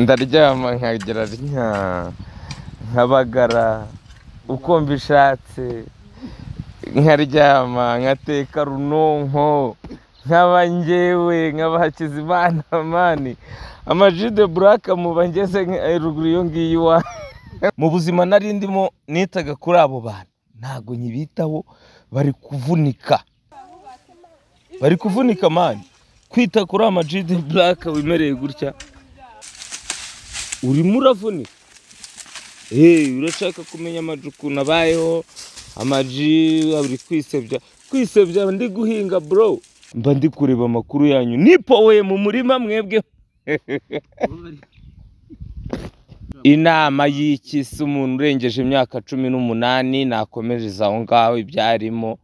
Ndaryama nkagira nkabagara uko mbishatse, nkaryama nkateka runonko, nkaba njyewe nkaba Hakizimana mani Ama-G The Black muba ngeze ruguru iyo ngiyo iwa. Mu buzima nari ndimo nitaga kuri abo bantu, ntago nyibitaho, bari kuvunika, bari kuvunika mani. Kwita kuri Ama-G The Black wimereye gutya urimo uravunika. Urashaka kumenya Ama-G ukuntu abayeho? Ama-G ari kwisebya, kwisebya ndi guhinga bro, mba ndi kureba amakuru yanyu nipowe mu murima mwebwe. Inama y'iki se umuntu urengeje imyaka 18 nakomereza aho ngaho ibyarimo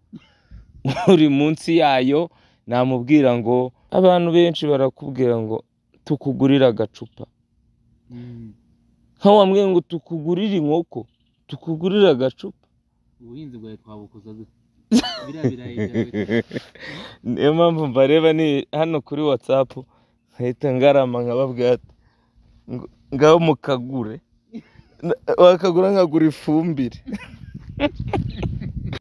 uri munsi yayo, namubwira ngo abantu benshi barakubwira ngo tukugurira agacupa, nka wambwiye ngo tukugurire inkoko, tukugurire agacupa. Ubuhinzi bwawe twabukoza gute? Biriya birayi byawe. Niyo mpamvu mbareba ni hano kuri WhatsApp nkahita ngarama nkababwira ati ngaho mukagure, wakagura nkagura ifumbire.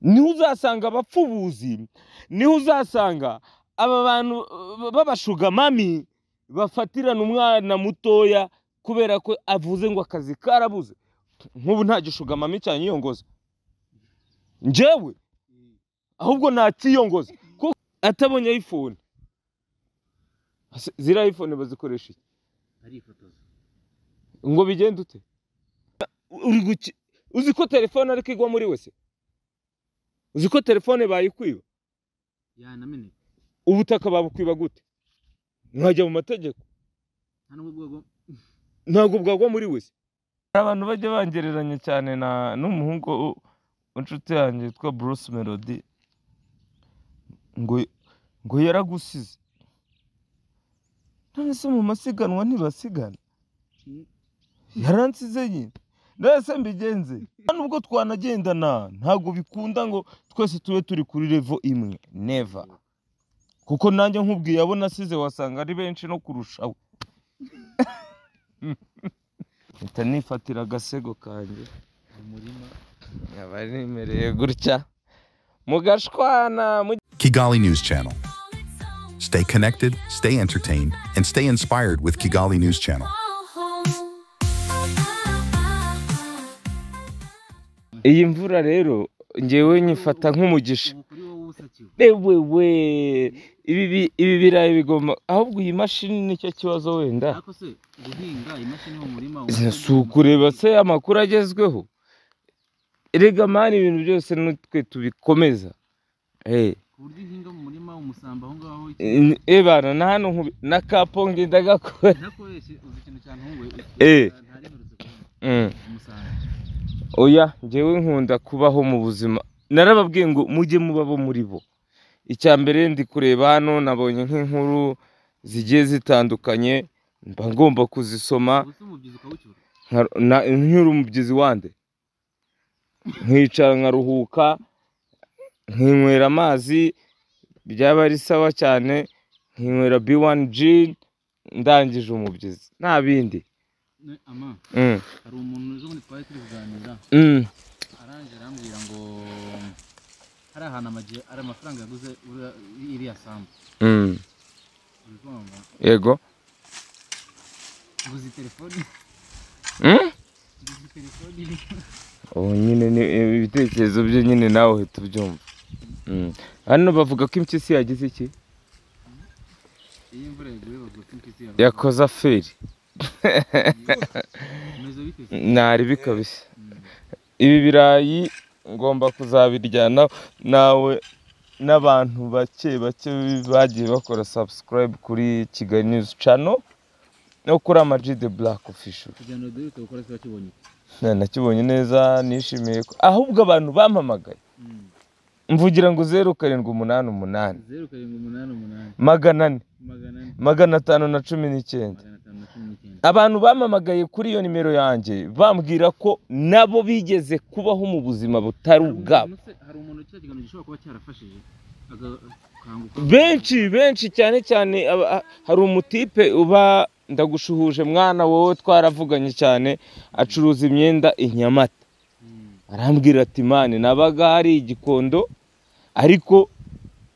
Niho uzasanga abapfubuzi, niho uzasanga aba bantu b'abashugamami bafatirana umwana mutoya kubera ko avuze ngo akazi karabuze. Nk'ubu nta gishugamami cyanyiyongoza njyewe, ahubwo nakiyongoza kuko atabonye iPhone. Ziriya iPhone bazikoresha iki? Arifotoza. Ngo bigende ute? Uzi ko telefone ariko igwa muri wese? Uzi ko telefone bayikwiba? Yanameneka. Ubutaka babukwiba gute? Mwajya mu mategeko. Ntabwo bwagwa muri wese. Abantu bajya bangereranya cyane na n'umuhungu w'inshuti yanjye witwa Bruce Melody, ngo yaragusize. None se mu masiganwa ntibasigana? Yaransize nyine. None mbigenze? Nubwo twanagendana ntabwo bikunda ngo twese tube turi kuri level imwe, never. Kuko nanjye nkubwiye abo nasize wasanga ari benshi no kurushaho. Mpita nifatira agasego kanjye mu murima, nkaba nimereye gutya mugashwana. Kigali News Channel. Stay connected, stay entertained, and stay inspired with Kigali News Channel. Iyi mvura rero ngewe nyifata nk'umugisha. Ubu kuri wowe usakiwe. Ewewe, ibi birayi bigomba, ahubwo iyi mashini nicyo kibazo wenda. Ariko se guhinga imashini mu murima Si ukureba se amakuru agezweho? Erega mani ibintu byose nitwe tubikomeza. Ku buryo uhinga mu murima umusamba aho ngaho. Ebana na hano na kaponge ndagakora. Ntakoreshe uzi ikintu cyantunguye. Ntari mperutse kubona umusamba. Oya, njyewe nkunda kubaho mu buzima. Narababwiye ngo mujye mubabo muri bo. Icya mbere ndi kureba hano nabonye nk'inkuru zigiye zitandukanye, mba ngomba kuzisoma. Ubu se umubyizi ukawucyura? Nkiri umubyizi wande, nkicara nkaruhuka, nkinywera amazi, byaba ari sawa cyane, nkinywera B1 gin, ndangije umubyizi nta bindi. Ama hari umuntu ejo bundi twari turi kuganira, arangije arambwira ngo hari ahantu ari amafaranga yaguze iriya sambu. Uri kumva? Yego. Nguze telefoni. Nguze telefoni. Ubu nyine ni ibitekerezo bye nyine nawe uhita ubyumva. Hano bavuga ko impyisi yagize iki? Iyo imvura yaguye bavuga ko impyisi yaguye. Yakoze aferi. Umeze bite se? Naribi kabisa. Ibi birayi ngomba kuzabiryana nawe n'abantu bake bake bagiye bakora subscribe kuri Kigali News Channel no kuri Ama-G The Black Official. Ikiganiro duherutse gukora se wakibonye? Nakibonye neza, nishimiye ko ahubwo abantu bampamagaye. Mvugira ngo 0788 0788 400 400 519. 519. Abantu bamamagaye kuri iyo nimero yanjye bambwira ko nabo bigeze kubaho mu buzima butari ubwabo. Hari umuntu cya kiganiro gishobora kuba cyarafashije agakanguka. Benshi benshi cyane cyane hari umutipe uba Ndagushuhuje mwana, wowe twaravuganye cyane, acuruza imyenda i Nyamata. Arambwira ati man, nabaga hari igikondo, ariko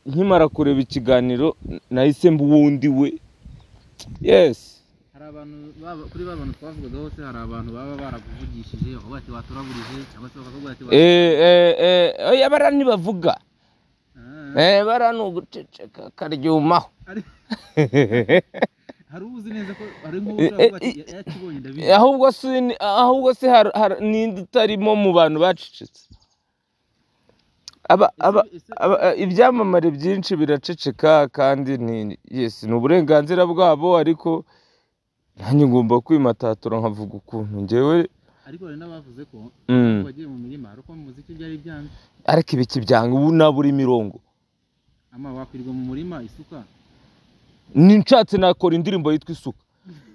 nkimara kureba ikiganiro nahise mbuwundi we. Yes. Hari abantu kuri ba bantu twavugaga hose, hari abantu baba barakuvugishije bakavuga ati waturagurije, cyangwa se bakavuga ati oya, bara ntibavuga. Bara ni uguceceka karyumaho. Hari uzi neza ko hari nk'uwo ati yakibonye ndabizi. Ahubwo se ninde utarimo mu bantu bacecetse? Ibyamamare byinshi biraceceka kandi ni yes, ni uburenganzira bwabo, ariko nanjye ngomba kwimatatura nkavuga ukuntu njyewe. Ariko hari n'abavuze ko bagiye mu mirima ariko mu muziki byari byanze. Ariko ibiki byanga ubu nabura imirongo. Ama wakwirwa mu murima isuka. Ninshatse nakora indirimbo yitwa isuka.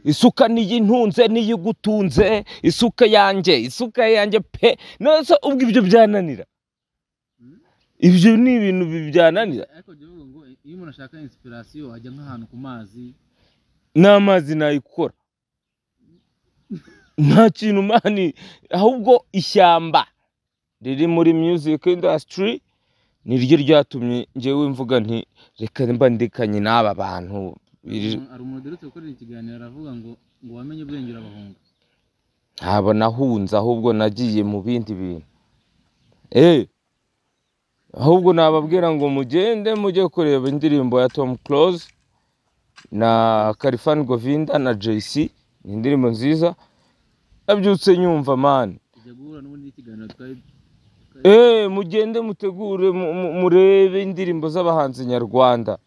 Isuka niyintunze niyigutunze, isuka yanjye, isuka yanjye pe. None ubwo ibyo byananira? Ibyo ni ibintu byananira. Ariko uvuga ngo iyo umuntu ashaka inspiration ajya nk'ahantu ku mazi. N'amazi nayikora. Nta kintu mani, ahubwo ishyamba riri muri music industry niryo ryatumye njyewe mvuga nti reka mba ndekanye n'aba bantu. Hari umuntu uherutse gukorera ikiganiro aravuga ngo wamenye ubwenge urabahunga. Ntabwo nahunze, ahubwo nagiye mu bindi bintu. Ahubwo nababwira ngo mugende mujye kureba indirimbo ya Tom Close na Kalifan Govinda na JC, ni indirimbo nziza nabyutse nyumva man. Mugende mutegure murebe indirimbo z'abahanzi nyarwanda.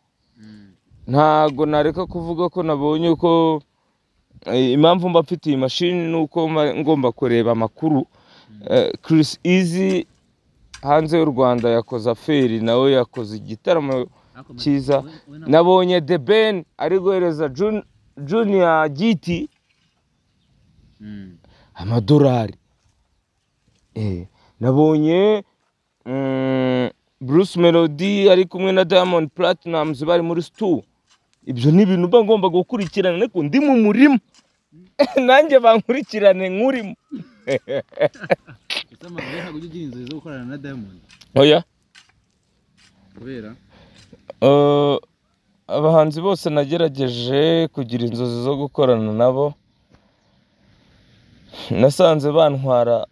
Ntago nareka kuvuga ko nabonye ko impamvu mba mfite iyi mashini nuko ngomba kureba amakuru. Chris Easy hanze y'u Rwanda yakoze aferi, nawe yakoze igitaramo cyiza. Nabonye The Ben ari guhereza Junior GT amadolari. Nabonye Bruce Melody ari kumwe na Diamond Platnumz bari muri stu. Ibyo ni ibintu mba ngomba gukurikirana ariko ndi mu murima. Nanjye bankurikirane nkurimo. Oya. Kubera abahanzi bose nagerageje kugira inzozi zo gukorana nabo, nasanze bantwara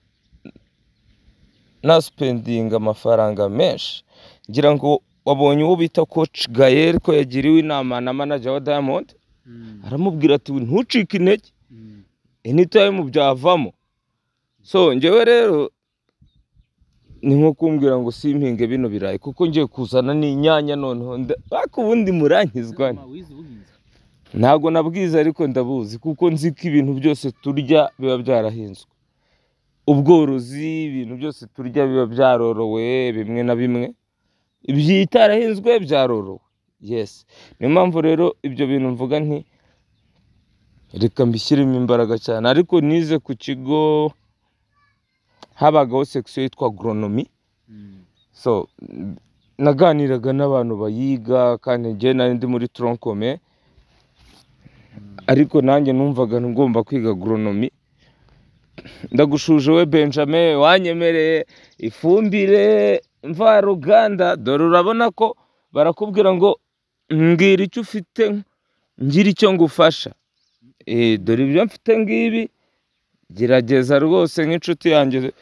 na spending amafaranga menshi. Ngira ngo wabonye uwo bita Coach Gael ko yagiriwe inama na manager wa Diamond, aramubwira ati ntucike intege, anytime byavamo. So njyewe rero ni nko kumbwira ngo simpinge bino birayi kuko ngiye kuzana n'inyanya noneho ariko ubundi murankizwa. Ntago nabwiza ariko ndabuzi kuko nzi ko ibintu byose turya biba byarahinzwe. Ubworozi, ibintu byose turya biba byarorowe bimwe na bimwe, ibyitarahinzwe byarorowe. Yes, niyo mpamvu rero ibyo bintu mvuga nti reka mbishyiremo imbaraga cyane. Ariko nize ku kigo habagaho section yitwa agronomy. So naganiraga n'abantu bayiga kandi njye nari ndi muri tronc commun, ariko nanjye numvaga ngomba kwiga agronomy. Ndagushuje we Benjamin, wanyemereye ifumbire mvaruganda. Dore urabona ko barakubwira ngo mbwira icyo ufite ngira icyo ngufasha. Dore ibyo mfite ngibi, gerageza rwose nk'inshuti yanjye.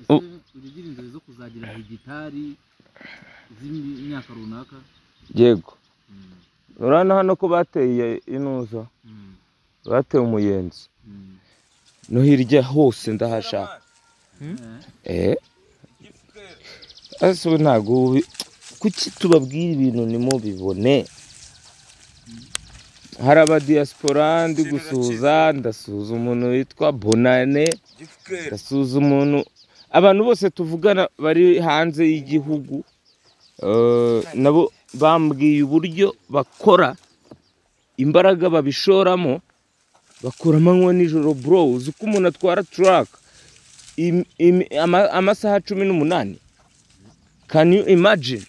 Ugira inzozi zo kuzagira hegitari z'imyaka runaka? Yego. Urabona hano ko bateye inuza, bateye umuyenzi, no hirya hose ndahashaka. Ese ntago kuki tubabwira ibintu nimubibone? Hari aba diaspora ndi gusuhuza, ndasuhuza umuntu witwa Bonane, ndasuhuza umuntu, abantu bose tuvugana bari hanze y'igihugu, nabo bambwiye uburyo bakora, imbaraga babishoramo, bakora amanywa nijoro. Bro, uzi ko umuntu atwara truck amasaha 18? Can you imagine?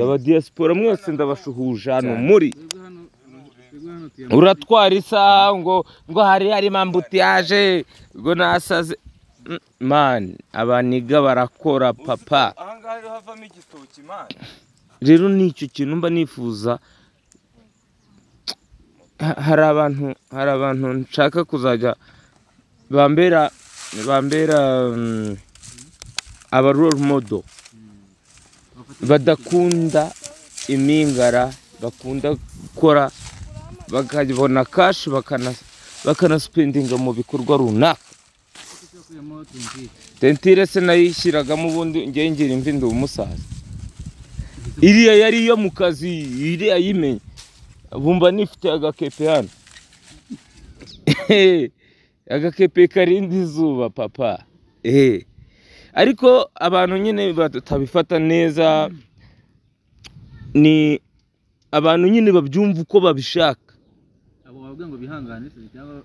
Aba diaspora mwese ndabashuhuje hano muri. Uratwara isaha ngo hari harimo ambutiyaje ngo nasaze. Man, abaniga barakora papa. Ahangaha havamo igitoki man. Rero nicyo kintu mba nifuza. Hari abantu nshaka kuzajya bambera aba role model badakunda imingara, bakunda gukora bakabona cash bakanaspendinga mu bikorwa runaka. Tentire se nayishyiragamo ubundi ngiye ngira imvi ndi umusaza. Iriya yari iyo mu kazi, iriya yimenye. Bumva nifite agakepe hano. Agakepe karinda izuba papa. Ariko abantu nyine batabifata neza, ni abantu nyine babyumva uko babishaka. Abo bababwira ngo bihangane se cyangwa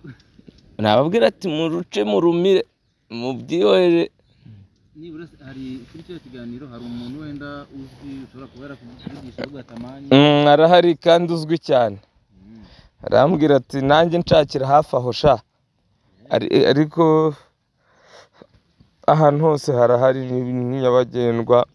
nababwira ati muruce murumire mubyiyohere. Nibura hari kuri cyo kiganiro hari umuntu wenda uzwi ushobora kuba yarakuvugisha ugatamani. Arahari kandi uzwi cyane. Arambwira ati nanjye nshakira hafi aho sha. Ariko ahantu hose harahari nyabagendwa.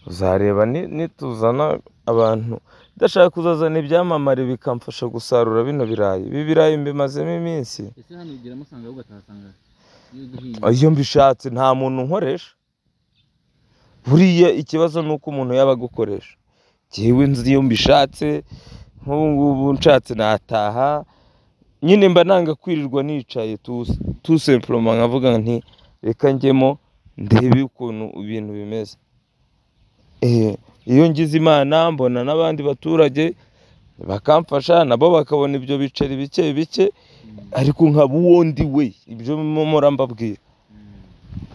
Uzareba nituzana abantu ndashaka kuzazana ibyamamare bikamfasha gusarura bino birayi. Ibi birayi mbimazemo iminsi. Ese hano ugira musanga ugatasanga iyo mbishatse nta muntu nkoresha. Buriya ikibazo nuko umuntu yaba agukoresha. Jyewe nzi iyo mbishatse nk'ubu ngubu nshatse nataha nyine mba nanga kwirirwa nicaye tout simplement nkavuga nti reka njyemo ndebe ukuntu ibintu bimeze. Iyo ngize Imana mbona n'abandi baturage bakamfasha nabo bakabona ibyo biceri bike bike, ariko nkaba uwo ndi we. Ibyo mpora mbabwira.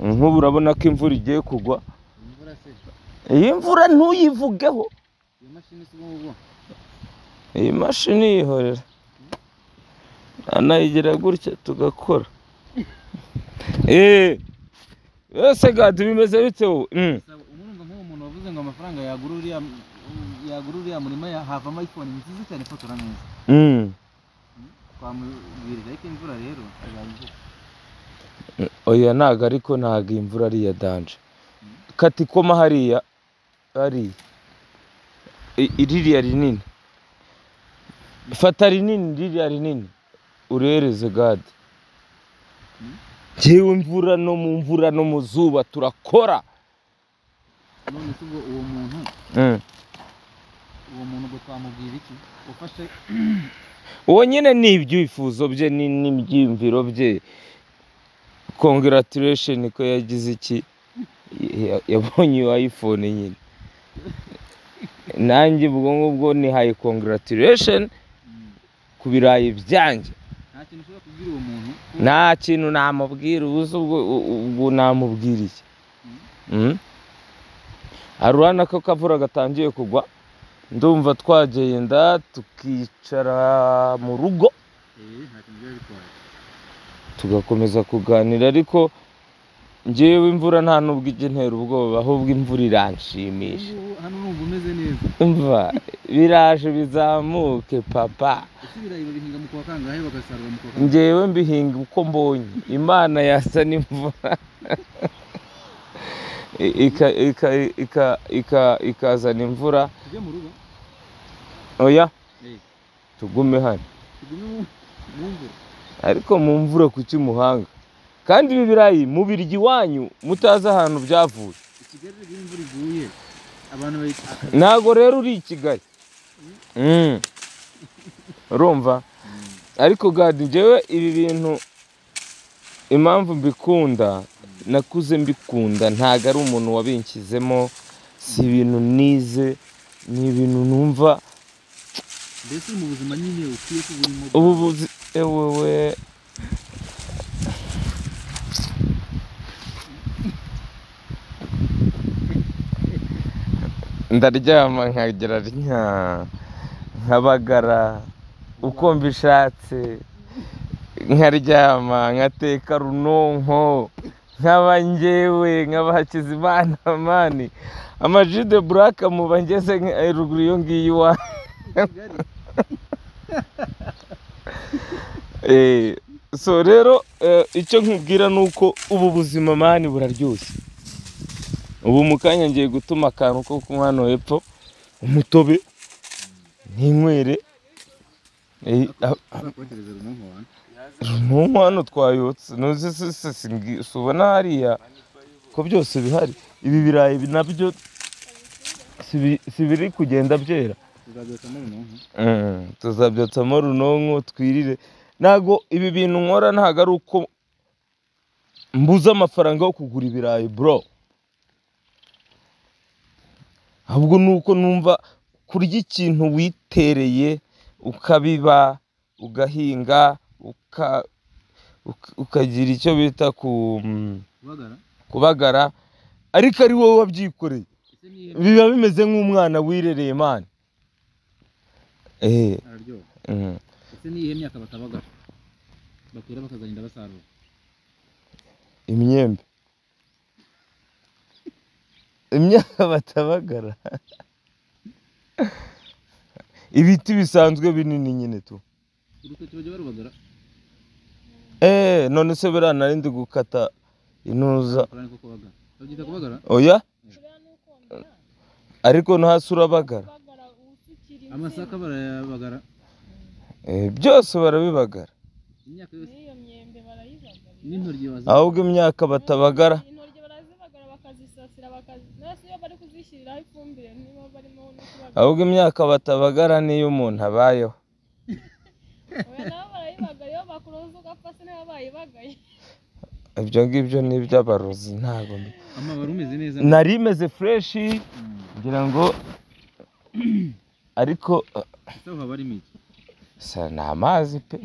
Nk'ubu urabona ko imvura igiye kugwa. Iyi mvura ntuyivugeho. Iyi mashini yihorera anayigira gutya tugakora. Ese gadi bimeze bite wowe? Urumva nk'uwo muntu wavuze ngo amafaranga yagura uriya murima havamo iPhone nziza cyane ifotora neza. Twamubwirije ariko imvura rero izayivuga. Oya ntago, ariko ntago imvura ari iya danje. Kata ikoma hariya hariya ririya rinini, fata rinini ririya rinini urereze gadi. Njyewe imvura no mu mvura no mu zuba turakora. None se ubwo uwo muntu ubwo twamubwira iki? Ufashe uwo nyine ni ibyifuzo bye n'ibyiyumviro bye. Congratulation ko yagize iki, yabonye iyo iPhone nyine. Nanjye ubwo ngubwo nihaye congratulation ku birayi byanjye. Nta kintu ushobora kubwira uwo muntu? Nta kintu namubwira ubuze ubwo namubwira iki? Arurana ko kavura gatangiye kugwa, ndumva twagenda tukicara mu rugo tugakomeza kuganira. Ariko njyewe imvura nta nubwo ijya intera ubwoba, ahubwo imvura iranshimisha. Hano urumva umeze neza. Umva biraje bizamuke papa. Ese ibirayi babihinga mu kwa kangahe bagasarura mu kwa kangahe? Njyewe mbihinga uko mbonye Imana yasa n'imvura ikazana imvura. Tujye mu rugo? Oya, tugume hano. Tugume mu mvura. Ariko mu mvura kuki muhanga? Kandi ibi birayi mubirya iwanyu mutazi ahantu byavuye. I Kigali rero imvura iguye abantu ntago rero uri i Kigali. Urumva? Ariko gadi njyewe ibi bintu impamvu mbikunda, nakuze mbikunda, ntago ari umuntu wabinshyizemo, si ibintu nize, ni ibintu numva. Mbese mu buzima nyine ukwiye kuba urimo. Ubu ewewe ndaryama nkagira nkabagara uko mbishatse, nkaryama nkateka runonko, nkaba njyewe nkaba Hakizimana mani. Ama G de Black muba ngeze ruguru iyo ngiyo iwa. So rero icyo nkubwira nuko ubu buzima mani buraryoshye. Ubu mukanya ngiye gutuma akantu ko kunywa hano hepfo umutobe n'inywere. Runonko hano twayotse ubona hariya ko byose bihari. Ibi birayi nabyo si biri kugenda byera. Tuzabyotsamo runonko twirire. Ntago ibi bintu nkora ntago ari uko mbuze amafaranga yo kugura ibirayi bro, ahubwo nuko numva kurya ikintu witereye ukabiba ugahinga ukagira icyo bita kubagara ariko ari wowe wabyikoreye biba bimeze nk'umwana wirereye man. Ese ni iyihe myaka batabagara batera bakazagenda basarura? Imyembe. Imyaka batabagara ibiti bisanzwe binini nyine tu. Urutoki bajya barubagara? None se buriya nari ndi gukata intuza. Babyita kubagara? Oya, ariko no hasi urabagara. Amasaka barayabagara? Byose barabibagara. Ahubwo imyaka batabagara ahubwo imyaka batabagara niyo umuntu abayeho. Ibyo ngibyo ni iby'abarozi ntabwo nari meze fresh ngira ngo ariko ni amazi pe.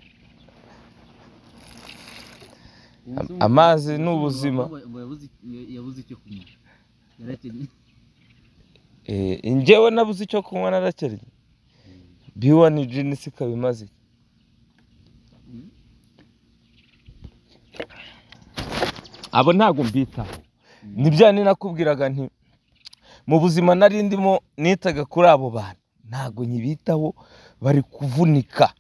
Amazi ni ubuzima. Njyewe nabuze icyo kunywa narakennye. B1 Gin ikaba imaze abo ntago mbitaho. Nibya nakubwiraga nti mu buzima nari ndimo nitaga kuri abo bantu ntago nyibitaho, bari kuvunika.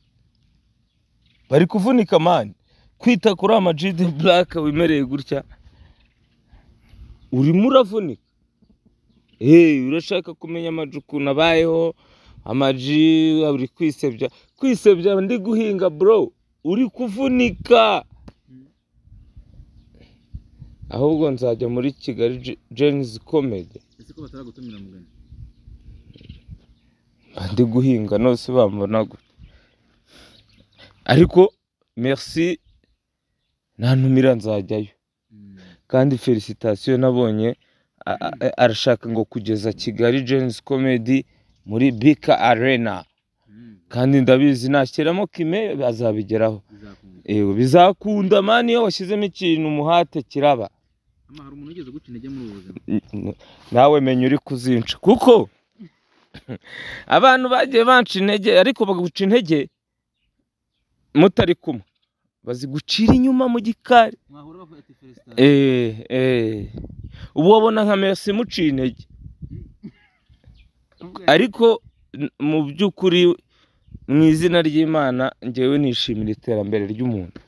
Bari kuvunika man. Kwita kuri ama G The Black wimereye gutya urimo uravunika. Urashaka kumenya amaji ukuntu abayeho, amaji uri kwisebya. Kwisebya ndi guhinga bro, uri kuvunika. Ahubwo nzajya muri Kigali Gen-Z Comedy. Ese ko bataragutumira mugani? Ndi guhinga nose bambona gute. Ariko merci nantumira nzajyayo. Kandi felicitation nabonye arashaka ngo kugeza Kigali Gen-Z Comedy muri BK Arena. Kandi ndabizi nashyiramo kime bazabigeraho. Bizakunda mani iyo washyizemo ikintu umuhate kiraba. Hari umuntu ugeze guca intege muri ubu buzima? Nawe menya uri kuzinca kuko abantu bagiye banca intege ariko bagaguca intege mutari kumwe, bazigucira inyuma mu gikari. Ubu wabona nka Merci muciye intege, ariko mu by'ukuri mu izina ry'Imana njyewe nishimira iterambere ry'umuntu.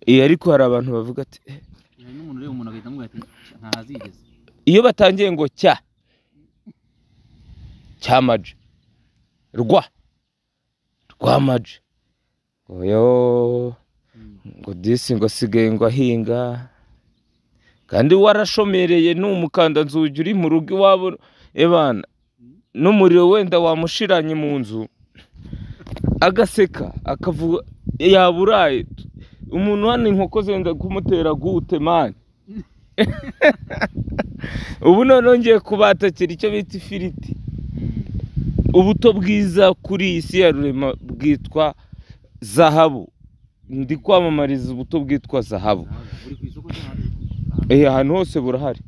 Ariko hari abantu bavuga ati iyo batangiye ngo cya cyamaje rwa rwamaje oyo ngo disi ngo sigaye ngo ahinga kandi warashomereye n'umukanda nzugi uri mu rugo iwabo ebana n'umuriro wenda wamushiranye mu nzu agaseka akavuga yaburaye umuntu hano inkoko zenda kumutera gute man. Ubu none ngiye kubatakira icyo bita ifiriti. Ubuto bwiza kuri iyi si ya rurema bwitwa zahabu. Ndi kwamamariza ubuto bwitwa zahabu. Ahantu hose burahari.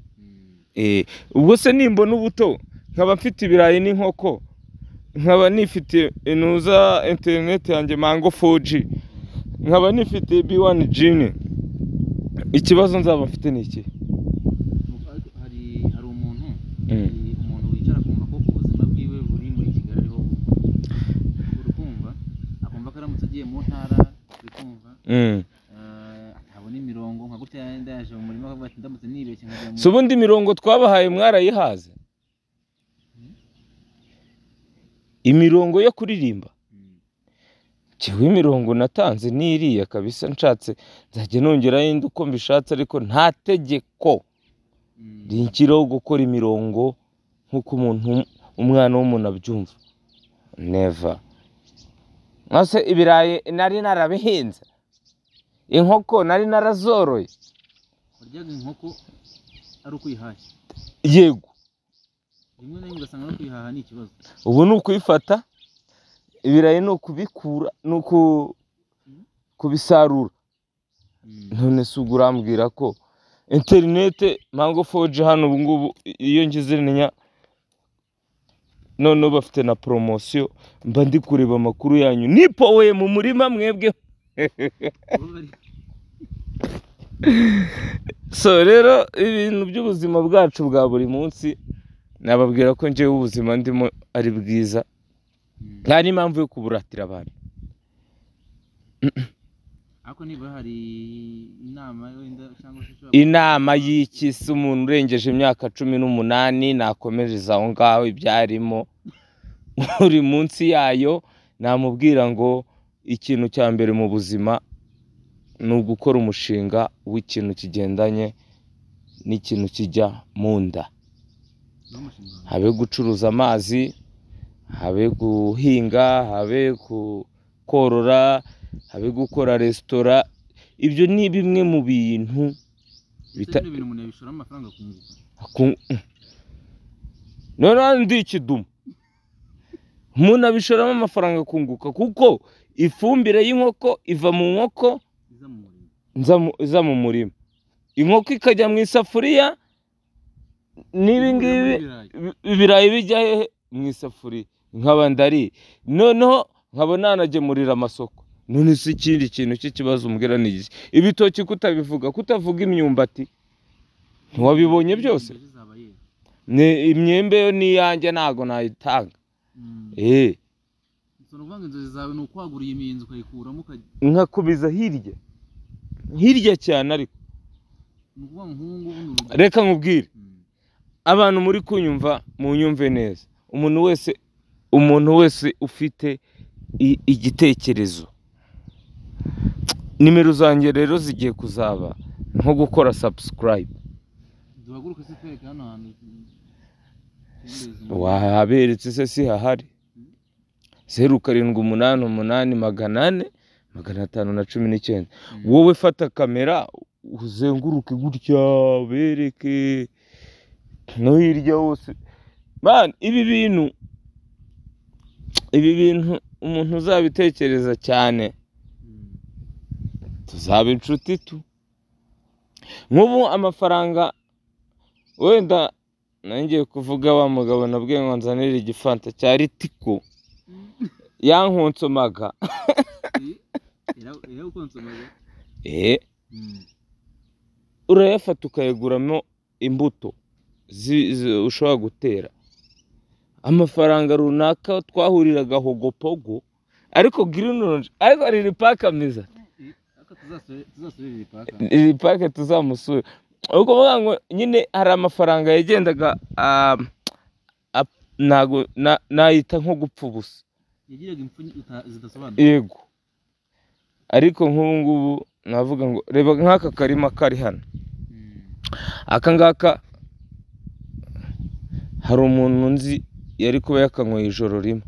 Ubwo se nimbona ubuto nkaba mfite ibirayi n'inkoko nkaba nifite inuza internet yanjye Mango 4G nkaba nifite B1 Gin, ikibazo nzaba mfite ni iki? Hari umuntu wicara akumva ko ubuzima bwiwe buri muri Kigali ariho uri kumva akumva ko aramutse agiye mu ntara uri kumva Ntabona imirongo nka gutya ndaje mu murima akavuga ati ndamutse nibeshye nkajya mu Si ubundi imirongo twabahaye mwarayihaze? Imirongo yo kuririmba? Njyewe imirongo natanze ni iriya kabisa, nshatse nzajya nongeraho indi uko mbishatse, ariko nta tegeko rinshyiraho gukora imirongo nk'uko umuntu umwana w'umuntu abyumva. Never. Nase ibirayi nari narabihinze, inkoko nari narazoroye. Waryaga inkoko ari uko uyihashye? Yego. Rimwe na rimwe ugasanga no kuyihaha ni ikibazo. Ubu ni ukuyifata, ibirayi ni ukubikura, ni kubisarura. None se ubwo urambwira ko interinete Mango 4G hano ubu ngubu iyo ngize nenya, noneho bafite na poromosiyo, mba ndi kureba amakuru yanyu nipoweye mu murima mwebwe. So rero ibintu by'ubuzima bwacu bwa buri munsi nababwira ko njyewe ubuzima ndimo ari bwiza, nta n'impamvu yo kuburatira abantu. Ariko niba hari inama wenda cyangwa se inama y'iki se umuntu urengeje imyaka 18 nakomereza aho ngaho ibyarimo uri munsi yayo, namubwira ngo ikintu cya mbere mu buzima ni ugukora umushinga w'ikintu kigendanye n'ikintu kijya mu nda. Habe gucuruza amazi, habe guhinga, habe korora, habe gukora resitora, ibyo ni bimwe mu bintu none ndi ikidumu umuntu abishoramo amafaranga kunguka, kuko ifumbire y'inkoko iva mu nkoko iza mu murima, inkoko ikajya mu isafuriya, n'ibi ngibi ibirayi bijya hehe? Mu isafuriya, nkaba ndari noneho nkaba nanagemurira amasoko. None se ikindi kintu cy'ikibazo umbwira ni iki? Ibitoki kutabivuga, kutavuga imyumbati, ntiwabibonye byose? Ni imyembe yo ni iyanjye ntago nayitanga. Nkakubiza hirya hirya cyane, ariko reka nkubwire abantu muri kunyumva munyumve neza, umuntu wese ufite igitekerezo, nimero zanjye rero zigiye kuzaba nko gukora subscribe. Wahaberetse se si hahari? 0 7 8 8 400 519. Wowe fata kamera uzenguruke gutya bereke no hirya hose. Man, ibi bintu umuntu uzabitekereza cyane tuzaba inshuti tu. Nk'ubu amafaranga wenda nangiye kuvuga wa mugabo nabwiye ngo nzanire igifanta cya Ritiko yankonsomaga. Urayafata ukayaguramo imbuto ushobora gutera. Amafaranga runaka twahuriraga hogopogo, ariko Green Lounge, ariko riri park meza. Iri park tuzamusura. Uko ngo nyine hari amafaranga yagendaga nago nayita nko gupfa ubusa. Yagiraga impfu zidasobanutse. Yego. Ariko nk'ubu ngubu navuga ngo reba nk'aka karima kari hano. Aka ngaka hari umuntu nzi yari kuba yakanyweye ijoro rimwe.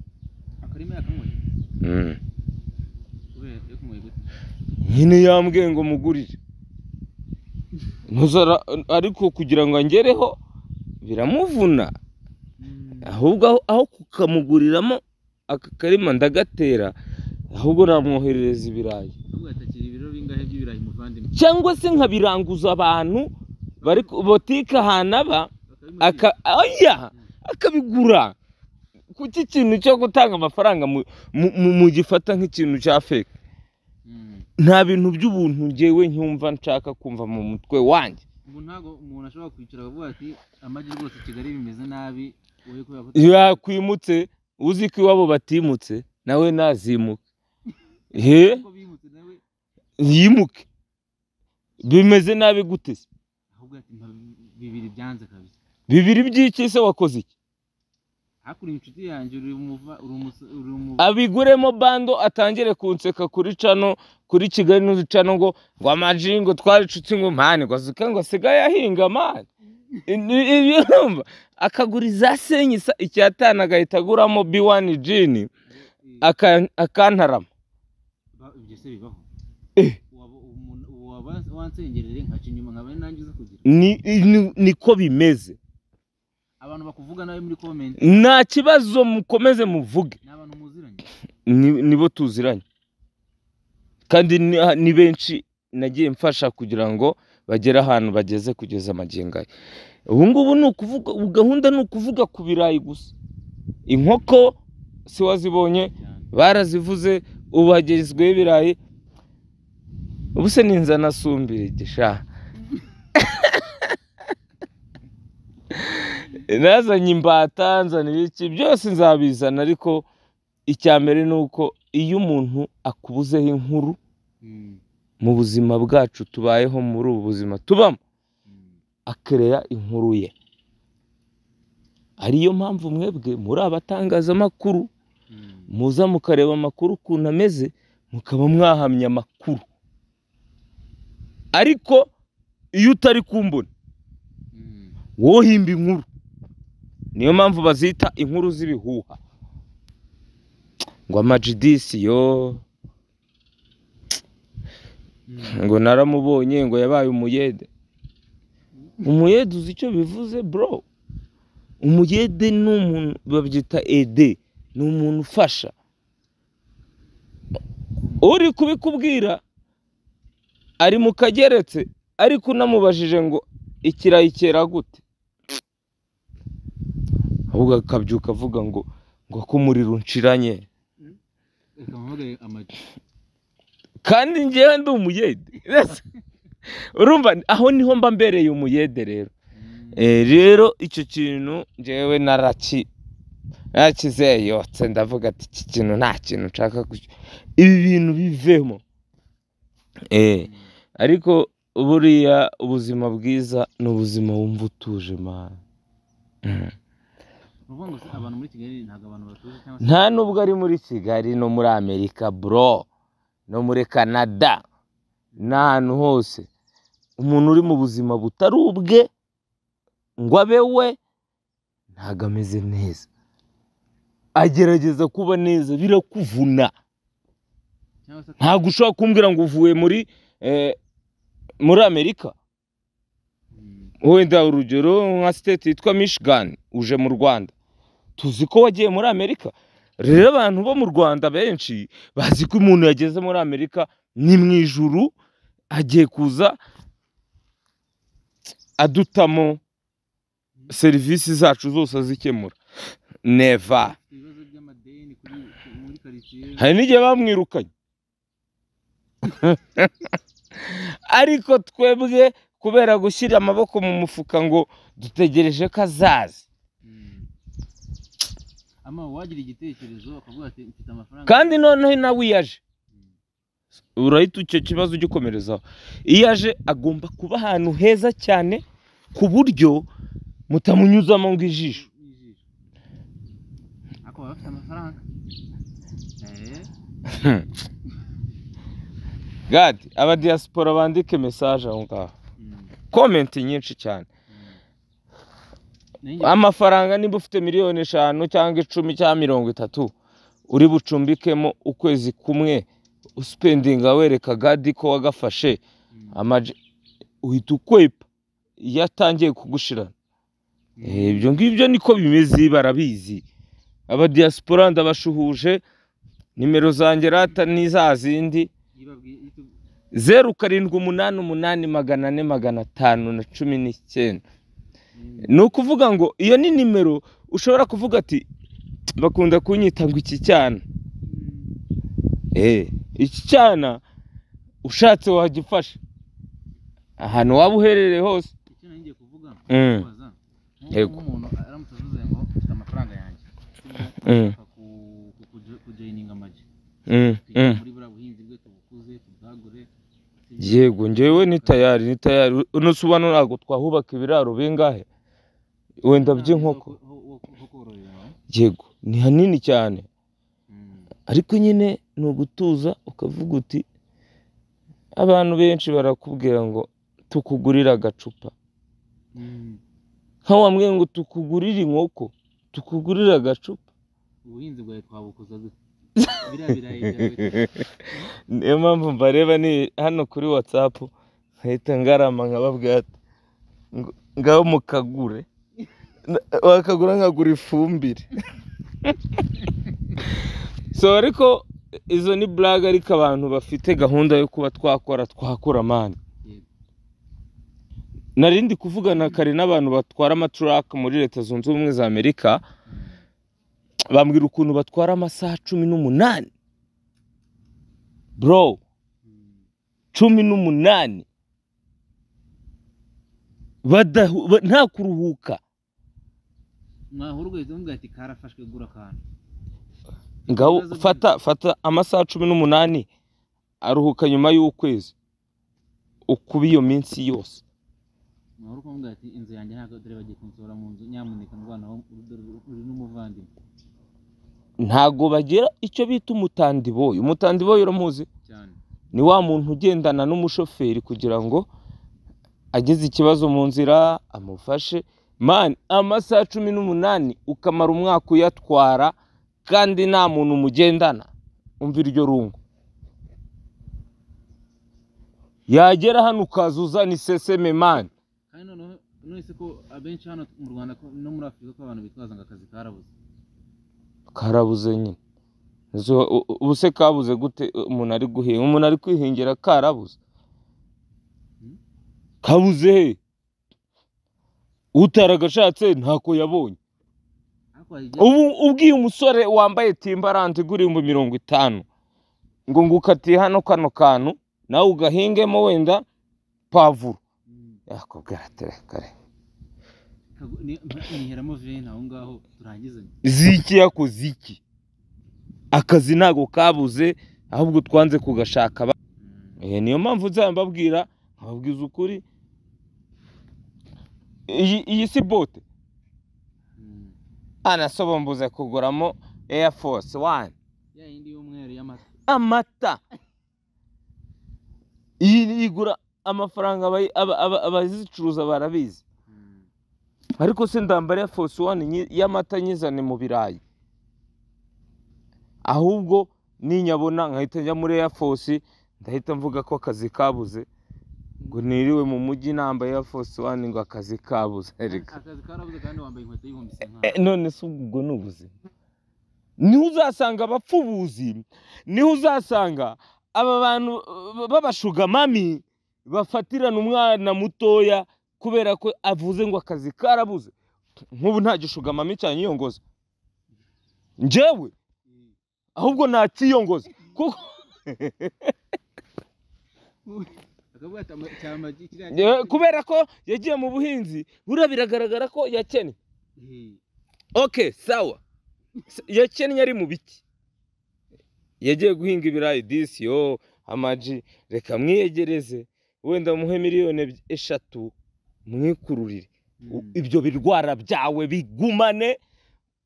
Akarima yakanyweye? Nyine yambwiye ngo mugurire. Ntuzara, ariko kugira ngo angereho biramuvuna. Ahubwo aho kukamuguriramo aka karima ndagatera, ahubwo namwoherereza ibirayi. Cyangwa se nkabiranguza abantu bari botike ahantu aba akabigura. Kuki ikintu cyo gutanga amafaranga mu gifata nk'ikintu cya fake? Nta bintu by'ubuntu ngewe ncyumva nshaka kumva mu mutwe wanjye. Ubu ntago umuntu ashobora kwicara avuga ati amagi rwose Kigali bimeze nabi, wowe kubera ko yakwimutse, uzi ko iwabo batimutse nawe nazimuka. Yimuke. Bimeze nabi gute se? Ahubwo ati bibiri byanze kabisa. Bibiri by'iki se wakoze iki? Hakuri inshuti yanjye uri umuva uri abiguremo bando atangire kunseka kuri cano kuri Kigali News cano ngo amaji ngo twaricutse ngo mpane ngo azuka ngo asigaye ahinga man. Ibyo akaguriza senyisa icyatana agahita aguramo B1 jean akantarama. Ibyo se bibaho? Wansengerere nkaca inyuma nkaba nangiza kugira. Niko bimeze. Abantu bakuvuga nawe muri comment. Nta kibazo mukomeze muvuge. N'abantu muziranye. Nibo tuziranye. Kandi ni benshi nagiye mfasha kugira ngo bagere ahantu bageze kugeza magingo aya. Ubu ngubu ni ukuvuga gahunda ni ukuvuga ku birayi gusa. Inkoko si wazibonye barazivuze ubu hagezweho ibirayi. Ubu se ninza nasumbira gisha. Nazanye imbata nzana ibiki byose nzabizana, ariko icyambere nuko iyo umuntu akubuzeho inkuru mu buzima bwacu tubayeho muri ubu buzima tubamo akereya inkuru ye. Ariyo mpamvu mwebwe muri abatangazamakuru muza mukareba amakuru ukuntu ameze mukaba mwahamya amakuru. Ariko iyo utari kumbona wohimba inkuru. Niyo mpamvu bazita inkuru z'ibihuha. Ngo amajidisi yo ngo naramubonye ngo yabaye umuyede. Umuyede uzi icyo bivuze bro? Umuyede ni umuntu babyita ede, ni umuntu ufasha. Uri kubikubwira ari mu kageretse, ariko unamubajije ngo ikirayi cyera gute, ahubwo akabyuka avuga ngo ko umuriro unshiranye. Kandi njyewe ndi umuyede. Urumva aho niho mba mbereye umuyede rero. Rero icyo kintu njyewe narakizeyotse ndavuga ati iki kintu nta kintu nshaka ibi bintu bivemo. Ariko buriya ubuzima bwiza ni ubuzima wumva utuje man. Nta nubwo ari muri Kigali no muri Amerika bro, no muri Canada, n'ahantu hose umuntu uri mu buzima butari ubwe ngo abe we ntago ameze neza. Agerageza kuba neza birakuvuna. Ntabwo ushobora kumbwira ngo uvuye muri Amerika, wenda urugero nka state yitwa Michigan, uje mu Rwanda, tuzi ko wagiye muri Amerika. Rero abantu bo mu Rwanda benshi bazi ko umuntu yageze muri Amerika ni mu ijuru agiye kuza adutamo serivisi zacu zose azikemura. Never. Hari n'igihe bamwirukanye. Ariko twebwe kubera gushyira amaboko mu mufuka ngo dutegereje ko azaza. Ama wagira igitekerezo akavuga ati mfite amafaranga. Kandi noneho nawe iyaje urahita icyo kibazo ugikomerezaho. Iyo aje agomba kuba ahantu heza cyane ku buryo mutamunyuzamo ngo ijisho. Ako bafite amafaranga. Gad, aba diaspora bandike message aho ngaho. Comment nyinshi cyane. Amafaranga nimba ufite miliyoni 5 cyangwa 10 cyangwa 30 uri bucumbikemo ukwezi kumwe uspendinga wereka Gadi ko wagafashe uhita ukwepa iyo atangiye kugushirana. Ibyo ngibyo niko bimeze barabizi. Aba diaspora ndabashuhuje, nimero zanjye rata ni za zindi 0 7 8 8 400 519. Ni ukuvuga ngo iyo ni nimero ushobora kuvuga ati bakunda kunyita ngo iki cyana. Iki cyana ushatse wagifasha ahantu waba uherereye hose. Icyo ngiye kuvuga kubaza umuntu aramutse avuze ngo mfite amafaranga yanjye kujoininga amaji muri buriya buriya buhinzi bwe tubukuze tubwagure. Yego njyewe ni tayari, ni tayari. Uno ubona ntabwo twahubaka ibiraro bingahe wenda by'inkoko. Ho kororera. Yego, ni hanini cyane, ariko nyine ni ugutuza ukavuga uti abantu benshi barakubwira ngo tukugurire agacupa, nka wambwiye ngo tukugurire inkoko, tukugurire agacupa. Ubuhinzi bwawe twabukuza dute? Biriya birayi byawe? Niyo mpamvu mbareba ni hano kuri WhatsApp nkahita ngarama nkababwira ati ngaho mukagure. Bakagura nkagura ifumbire. So ariko izo ni blague, ariko abantu bafite gahunda yo kuba twakora man. Narindi kuvugana kare n'abantu batwara amatruck muri Leta Zunze Ubumwe za Amerika, bambwira ukuntu batwara amasaha 18, bro, 18 nta kuruhuka. Mwahura ugahita umubwira ati karafashwe, gura akantu. Ngaho Ibibazo. Fata amasaha 18 aruhuka nyuma y'ukwezi, ukuba iyo minsi yose. Mwahura ukamubwira ati inzu yanjye ntabwo, dore bagiye kunsohora mu nzu, nyamuneka ndwanaho, dore uri n'umuvandimwe. Ntago bagira icyo bita umutandiboyi. Umutandiboyi uramuzi? Cyane. Ni wa muntu ugendana n'umushoferi kugira ngo agize ikibazo mu nzira amufashe. Man, amasaha 18 ukamara umwaka uyatwara kandi nta muntu mugendana, umva iryo rungu. Yagera hano ukaza uzana iseseme, man. Kandi noneho none ko abenshi hano mu Rwanda no muri Afurika ko abantu bitwaza ngo akazi karabuze. Karabuze nyine. Ubu se kabuze gute umuntu ari guhinga, umuntu ari kwihingira karabuze? Kabuze he? Utaragashatse ntako yabonye. Ariko hari igihe Ubu ubwiye umusore wambaye Timberland igura 50,000 ngo ngukatiye hano kano kantu nawe ugahingemo wenda pavuro, yakubwira ati reka reka. Niheramo veni aho ngaho turangizanye. Ziki yakoze iki? Akazi ntago kabuze, ahubwo twanze kugashaka. Niyo mpamvu nzaba mbabwira, nkababwiza ukuri. Iyi si bote. Anasobombuze kuguramo Air Force One. Ya yindi y'umweru y'amata. Amata. Iyi igura amafaranga, abazicuruza barabizi. Ariko se ndambara Air Force One y'amata nyizane mu birayi? Ahubwo ninyabona nkahita njya muri Air Force, ndahita mvuga ko akazi kabuze, ngo niriwe mu mujyi nambaye Air Force One, ngo akazi kabuze. Erega Akazi karabuze kandi wambaye inkweto y'ibihumbi Eh, none se ubwo ni ubuzima? Niho uzasanga abapfubuzi, niho uzasanga aba bantu b'abashugamami bafatirana umwana mutoya kubera ko avuze ngo akazi karabuze. Nk'ubu nta gishugamami cyanyiyongoza njyewe, ahubwo nakiyongoza kuko Akavuga ati cyamagi kiriya. Kubera ko yagiye mu buhinzi, buriya biragaragara ko yakennye. Okay, sawa. Yakennye ari mu biki? Yagiye guhinga ibirayi disi yo amaji, reka mwiyegereze wenda muhe miliyoni 3 mwikururire. Ibyo birwara byawe bigumane,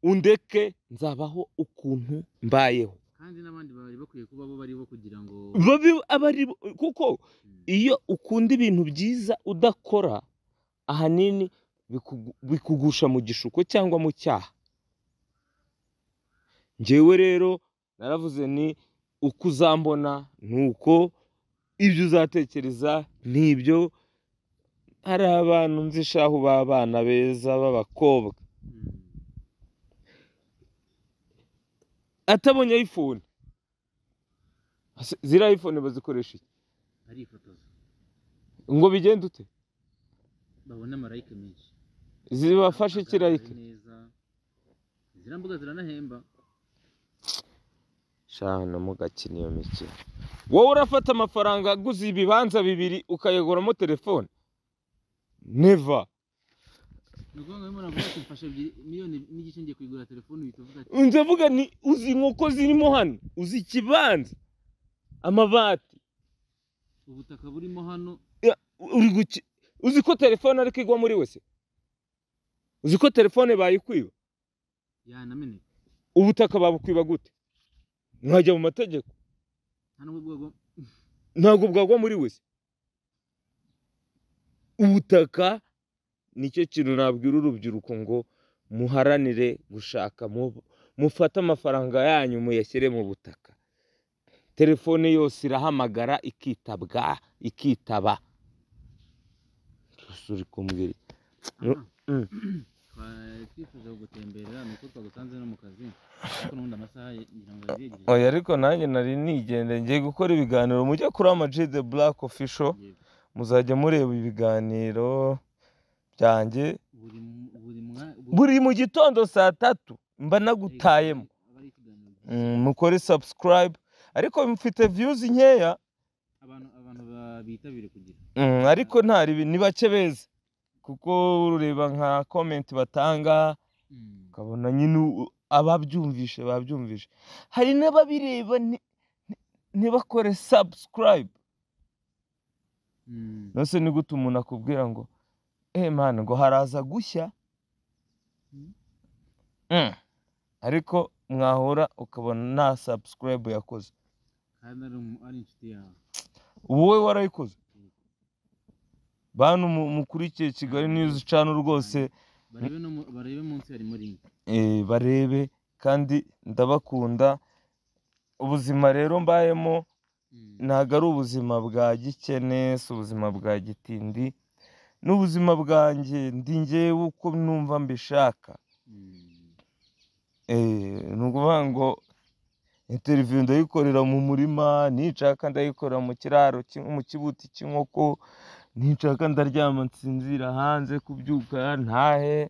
undeke nzabaho ukuntu mbayeho. Kandi n'abandi bari bakwiye kuba bo bari bo kugira ngo Babe abari kuko iyo ukunda ibintu byiza udakora, ahanini bikugusha mu gishuko cyangwa mu cyaha. Njyewe rero naravuze ni uko uzambona, nuko ibyo uzatekereza nibyo. Hari abantu nzi shahu b'abana beza b'abakobwa atabonye iPhone. Ziriya iPhone bazikoresha iki? Arifotoza. Ngo bigende ute? Babone amalike menshi. Zibafashe iki like? Agaragare neza. Ziriya mbuga ziranahemba. Shana mugakina iyo mikino. Wowe urafata amafaranga aguze ibibanza bibiri ukayaguramo telefone? Never. Ni ukuvuga ngo iyo umuntu avuga ati mfashe 2.5 miliyoni ngiye kuyigura telefone, uhita uvuga ati Ndavuga ni uzi inkoko zirimo hano, uzi ikibanza. Amabati. Ubutaka burimo hano. Uzi ko telefone ariko igwa muri wese? Uzi ko telefone bayikwiba? Yanameneka. Ubutaka babukwiba gute? Mwajya mu mategeko. Ntabwo bwagwa muri wese. Ubutaka nicyo kintu nabwira urubyiruko ngo muharanire gushaka, mufate amafaranga yanyu muyashyire mu butaka. Telefone yose irahamagara ikitabwa, ikitaba. Uri kumbwira. Twifuza gutemberera nuko twagusanze no mu kazi ariko n'ubundi amasaha ngira ngo yagiye. Oya ariko nanjye nari nigende ngiye gukora ibiganiro, mujye kuri Ama G The Black Official, muzajya mureba ibiganiro byanjye buri mu gitondo saa 3 mba nagutayemo. Mukore subscribe, ariko mfite views nkeya, abantu bitabire kugira. Ariko ntari ni bake beza, kuko ureba nka comment batanga ukabona nyine ababyumvishe babyumvishe. Hari n'ababireba ntibakore subscribe. Nose ni gute umuntu akubwira ngo man ngo haraza gushya, ariko mwahora ukabona nta subscribe yakoze. Kandi ari inshuti yawe. Wowe warayikoze. Bantu mukurikiye Kigali News Channel rwose barebe munsi harimo link. Barebe, kandi ndabakunda. Ubuzima rero mbayemo ntago ari ubuzima bwa gikene, si ubuzima bwa gitindi, n'ubuzima bwanjye ndi njyewe uko numva mbishaka. Ni ukuvuga ngo interview ndayikorera mu murima, nishaka ndayikorera mu kiraro, mu kibuti cy'inkoko, nishaka ndaryama nsinzira hanze, kubyuka ntahe,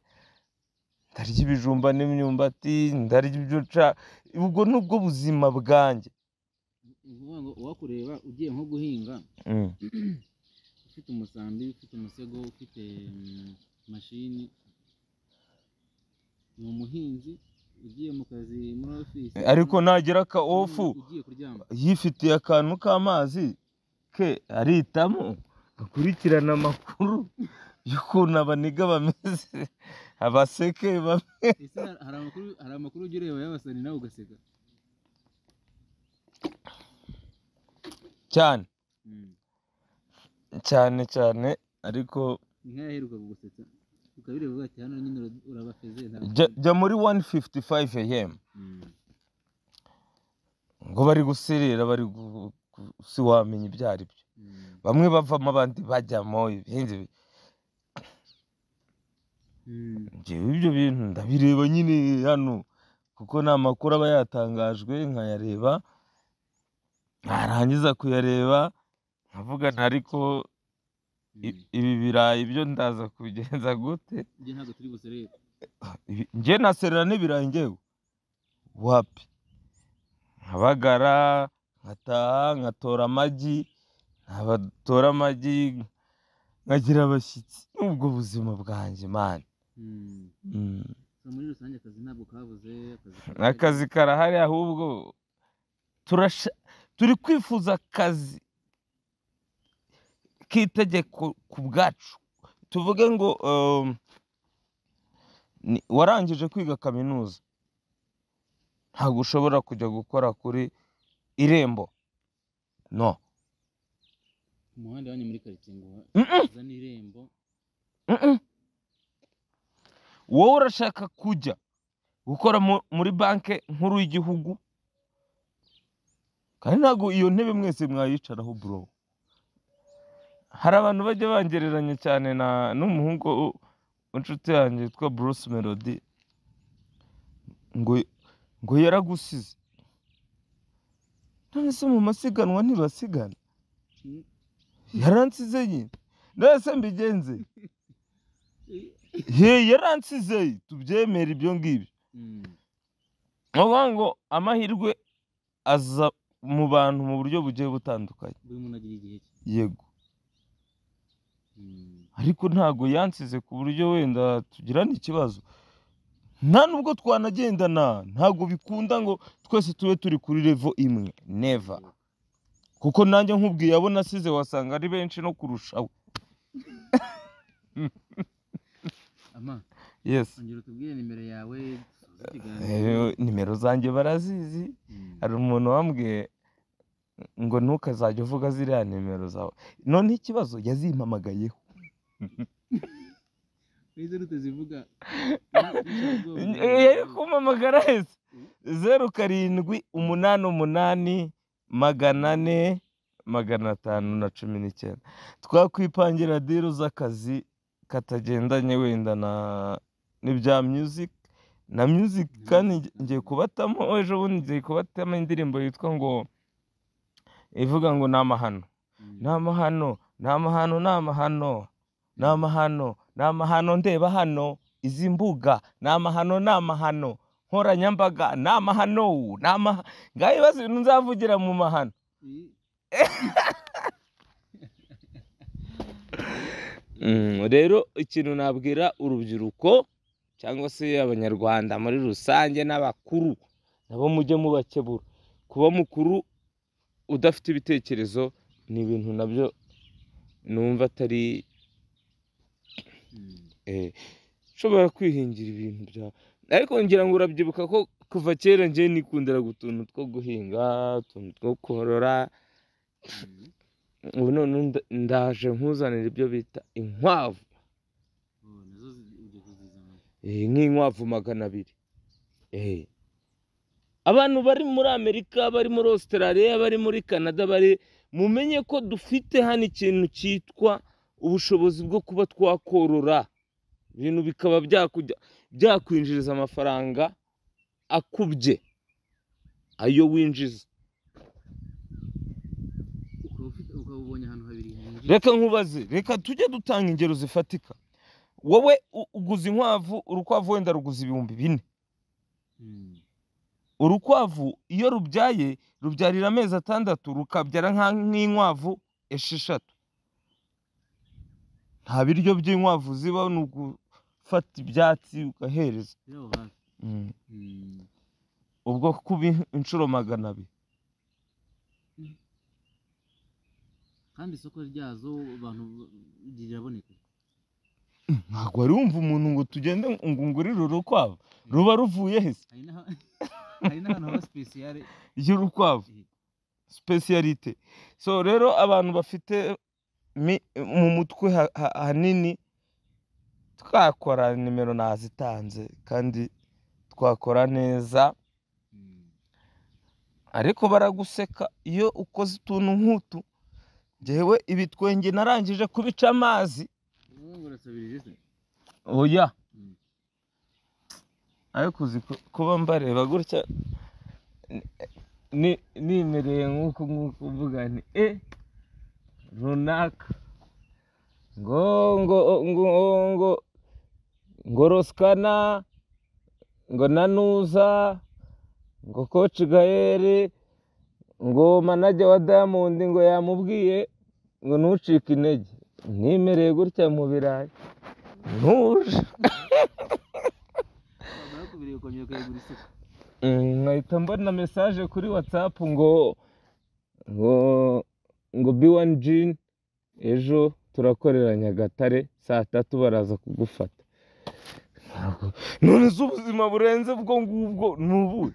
ndarya ibijumba n'imyumbati, ndarya ibyo nshaka. Ubwo nubwo buzima bwanjye. Uvuga ngo uwakureba ugiye nko guhinga ufite umusambi, ufite umusego, ufite mashini, ni umuhinzi ugiye mu kazi muri office, ariko nagera ka off yifitiye akantu k'amazi ke aritamo akurikirana amakuru y'ukuntu abaniga bameze, abaseke bamwe. Ese hari amakuru ujya ureba y'abasani nawe ugaseka cyane cyane cyane, ariko nkaheruka kugusetsa ukabireba ati hano nyine urabafeze. Jya muri 1:55 am ngo bari guserera, bari si wamenya ibyo ari byo, bamwe bavamo abandi bajyamo ibindi. Njyewe ibyo bintu ndabireba nyine hano kuko nta makuru aba yatangajwe, nkayareba, narangiza kuyareba nkavuga ariko ibi birayi byo ndaza kubigenza gute? Njye ntabwo turi buserere. Njye naserera n'ibirayi njyewe wapi? Nkabagara, nkataha, nkatora amagi, nkabatora amagi, nkagira abashyitsi. N'ubwo buzima bwanjye man. Muri rusange akazi ntabwo kabuze, akazi karahari, ahubwo turi kwifuza akazi k'itegeko ku bwacu. Tuvuge ngo warangije kwiga kaminuza, ntabwo ushobora kujya gukora kuri Irembo. No. Umuhanda wanyu muri quartier ngo uzane Irembo. Wowe urashaka kujya gukora muri banke nkuru y'igihugu, kandi ntabwo iyo ntebe mwese mwayicaraho bro. Hari abantu bajya bangereranya cyane na n'umuhungu w'inshuti yanjye witwa Bruce Melody, ngo yaragusize. None se mu masiganwa ntibasigana? Yaransize nyine. None se mbigenze? He, yaransize, tubyemera ibyo ngibyo. Ngo amahirwe aza mu bantu mu buryo bugiye butandukanye. Buri muntu agira igihe cye. Yego. Ariko ntago yansize ku buryo wenda tugirana ikibazo. Nta nubwo twanagendana, ntago bikunda ngo twese tube turi kuri level imwe. Never. Kuko nanjye nkubwiye abo nasize wasanga ari benshi no kurushaho. Ama. Yes. Ongera utubwire nimero yawe. Nimero zanjye barazizi. Hari umuntu wambwiye ngo ntukazajya uvuga ziriya nimero zawe. None ikibazo yazimpamagayeho. Nizo rutazivuga. Yari kumpamagara hese. 0 7 8 8 400 519. Twakwipangira deal z'akazi katagendanye wenda na n'ibya music na music, kandi ngiye kubatamo ejo bundi, ngiye kubatamo indirimbo yitwa ngo ivuga ngo ni amahano, ni amahano, ni amahano, ni amahano, ni amahano, ni amahano, ndeba hano izi mbuga ni amahano, ni amahano nkoranyambaga, ni amahano, ni amahano. Ngaho ibibazo, ibintu nzavugira mu mahano. Rero ikintu nabwira urubyiruko cyangwa se Abanyarwanda muri rusange n'abakuru nabo, mujye mubakebura. Kuba mukuru udafite ibitekerezo ni ibintu nabyo numva atari ushobora kwihingira ibintu byawe. Ariko ngira ngo urabyibuka ko kuva kera njye nikundiraga utuntu two guhinga, utuntu two korora. Ubu none ndaje nkuzanira ibyo bita inkwavu. Oh, nazo ugiye kuzizana? Nk'inkwavu 200. Abantu bari muri Amerika, bari muri Australia, bari muri Canada, bari mumenye ko dufite hano ikintu cyitwa ubushobozi bwo kuba twakorora ibintu bikaba byakwinjiriza amafaranga akubye ayo winjiza. Ukaba ubonye ahantu habiri hinjiye. Reka nkubaze, reka tujye dutanga ingero zifatika. Wowe uguza inkwavu, urukwavu wenda ruguza 4000. Urukwavu iyo rubyaye rubyarira amezi 6, rukabyara nk'inkwavu 6. Nta biryo by'inkwavu ziba, ni ugufata ibyatsi ugahereza. Biri aho hafi. Ubwo kuba inshuro 200. Kandi isoko ryazo abantu riraboneka? Ntabwo wari wumva umuntu ngo tugende ngo ngurire urukwavu, ruba ruvuye he se? Hari n'ahantu haba spéciale. Y'urukwavu, spécialité. So rero abantu bafite mu mutwe hanini twakora, nimero nazitanze, kandi twakora neza. Ariko baraguseka iyo ukoze utuntu nk'utu. Njyewe ibitwenge narangije kubica amazi. Wowe ngo urasabirije se? Oya. Ariko uzi kuba mbareba gutya, nimereye nk'uku nguku, mvuga nti e runaka ngo Rosikana, ngo Nanuza, ngo Coach Gael, ngo manager wa Diamond, ngo yamubwiye ngo ntucike intege, nimereye gutya mu birayi ntuje. Wamara kubireba ukongera ukayigura isuka. Nkahita mbona message kuri WhatsApp ngo B1 Jean, ejo turakorera Nyagatare saa 3, baraza kugufata. None se ubuzima burenze ubwo ngubwo ni ubuhe?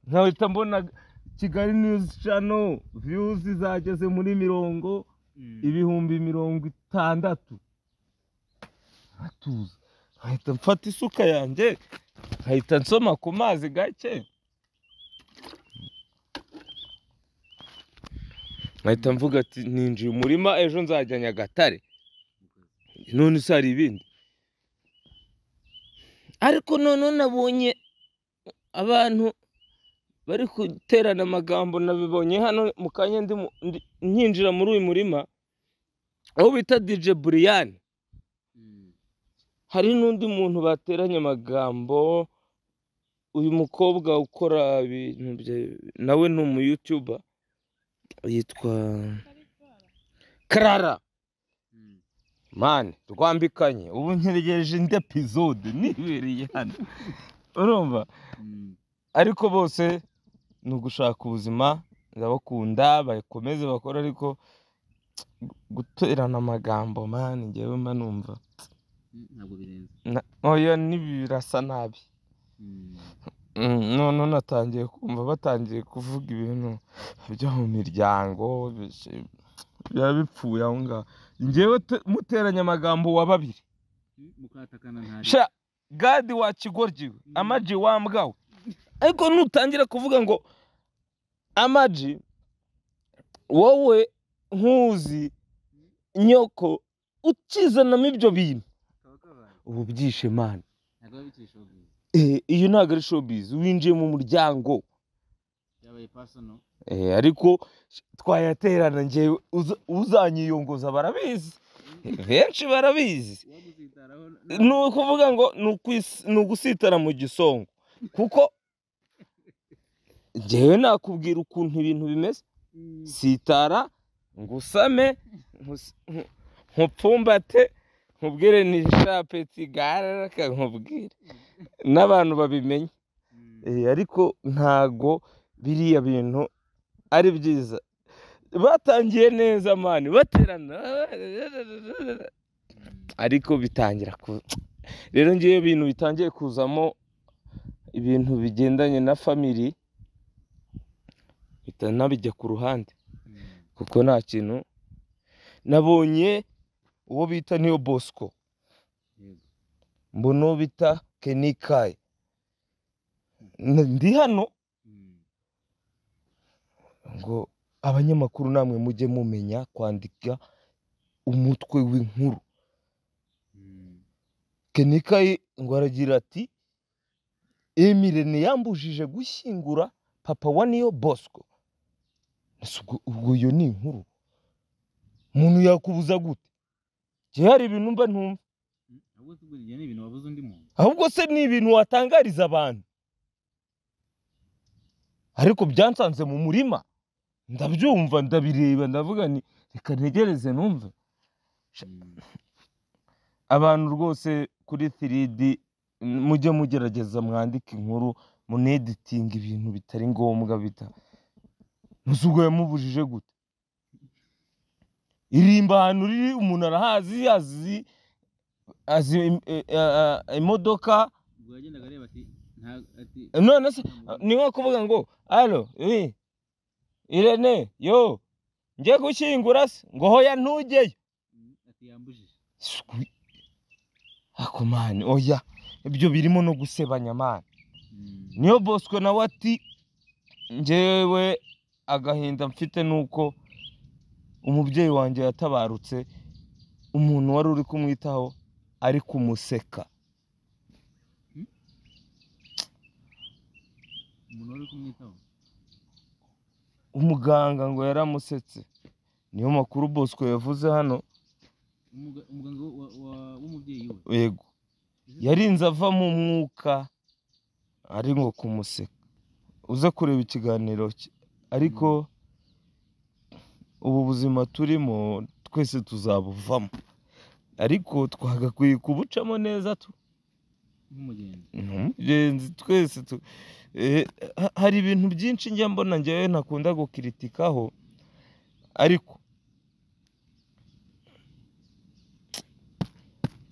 Nkahita mbona Kigali News Channel views zageze muri mirongo 60,000, nkatuza, nkahita mfata isuka yanjye, nkahita nsoma ku mazi gake, nkahita mvuga ati ninjiye umurima, ejo nzajya Nyagatare. None se hari ibindi? Ariko none nabonye abantu bari guterana amagambo, nabibonye hano mu kanya nkinjira muri uyu murima, aho bita DJ Brian. Hari n'undi muntu bateranye amagambo, uyu mukobwa ukora ibintu nawe ni umu YouTuber yitwa Clara. Man, rwambikanye, ubu ntegereje indi episode nibereye hano, urumva? Ariko bose ni ugushaka ubuzima. Ndabakunda, bakomeze bakora, ariko guterana amagambo man njyewe mba numva ntabwo birenze. Oya nibirasa nabi. None natangiye kumva batangiye kuvuga ibintu byo mu miryango biba bipfuye aho ngaho. Njyewe muteranya amagambo wa babiri mukatakana ntari sha gadi wa kigoryi amaji wa mbwawe. Ariko nutangira kuvuga ngo amaji wowe nkuzi nyoko ukizanamo ibyo bintu ubu byishe man. Iyo ntabwo ari showbiz, winjiye mu muryango yabaye personal. Ariko twayaterana njyewe uzanyiyongoza barabizi, benshi barabizi. Ni ukuvuga ngo ni ugusitara mu gisongo, kuko njyewe nakubwira ukuntu ibintu bimeze. Sitara ngusame nkupfumbate nkubwire ni shapeti garaka nkubwire n'abantu babimenye. Ariko ntago biriya bintu ari byiza. Batangiye neza mani baterana, ariko bitangira ku rero ngiye ibintu bitangiye kuzamo ibintu bigendanye na family bitanabijya ku ruhande, kuko nta kintu nabonye. Uwo bita Niyo Bosco, mbona bita Kenikayi, ndi hano ngo abanyamakuru namwe mujye mumenya kwandika umutwe w'inkuru. Kenikayi ngo aragira ati Emirene yambujije gushyingura papa wa Niyo Bosco. Ubwo iyo ni inkuru umuntu yakubuza gute? Hari ibintu mba ntumva. Ahubwo se ni ibintu watangariza abantu. Ariko byansanze mu murima ndabyumva ndabireba ndavuga ni reka ntegereze numve. Abantu rwose kuri 3D mujye mugerageza mwandike inkuru, muneditinga ibintu bitari ngombwa bita. Nusubwo yamubujije gute? Irimba ahantu riri umuntu arahazi, azi imodoka. None se ni nko kuvuga ngo allo Irene yo ngiye gushyingura se ngo hoya ntujyeyo ati yambujije. Ako mani oya ibyo birimo no gusebanya mani. Niyo Bosco nawe ati njyewe agahinda mfite nuko umubyeyi wanjye yatabarutse, umuntu wari uri kumwitaho ari kumuseka. Umuntu wari kumwitaho umuganga ngo yaramusetse. Niyo makuru Bosco yavuze hano. Umuganga w'umubyeyi we yego yarinze ava mu mwuka ari ngo kumuseka. Uze kureba ikiganiro cye. Ariko ubu buzima turimo twese tuzabuvamo, ariko twagakwiye kubucamo neza tu nk'umugenzi twese tu. Hari ibintu byinshi njya mbona njyewe ntakunda gukritikaho, ariko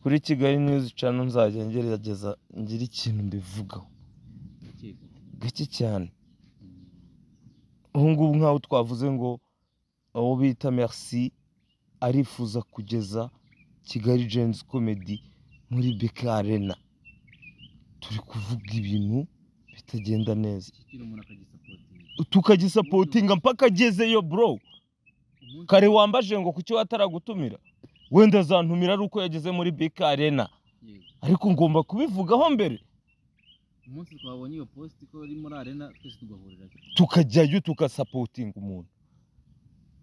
kuri Kigali News Channel nzajya ngerageza ngira ikintu mbivugaho gake cyane. Ubu ngubu nkaho twavuze ngo uwo bita Merci arifuza kugeza Kigali Gen-Z Comedy muri BK Arena, turi kuvuga ibintu bitagenda neza tukagisapotinga mpaka agezeyo bro. Kare wambaje ngo kuki wataragutumira, wenda azantumira ari uko yageze muri BK Arena, ariko ngomba kubivugaho mbere. Umunsi twabonye iyo post ko ari muri arena twese tugahurira tukajyayo tukasapotinga umuntu.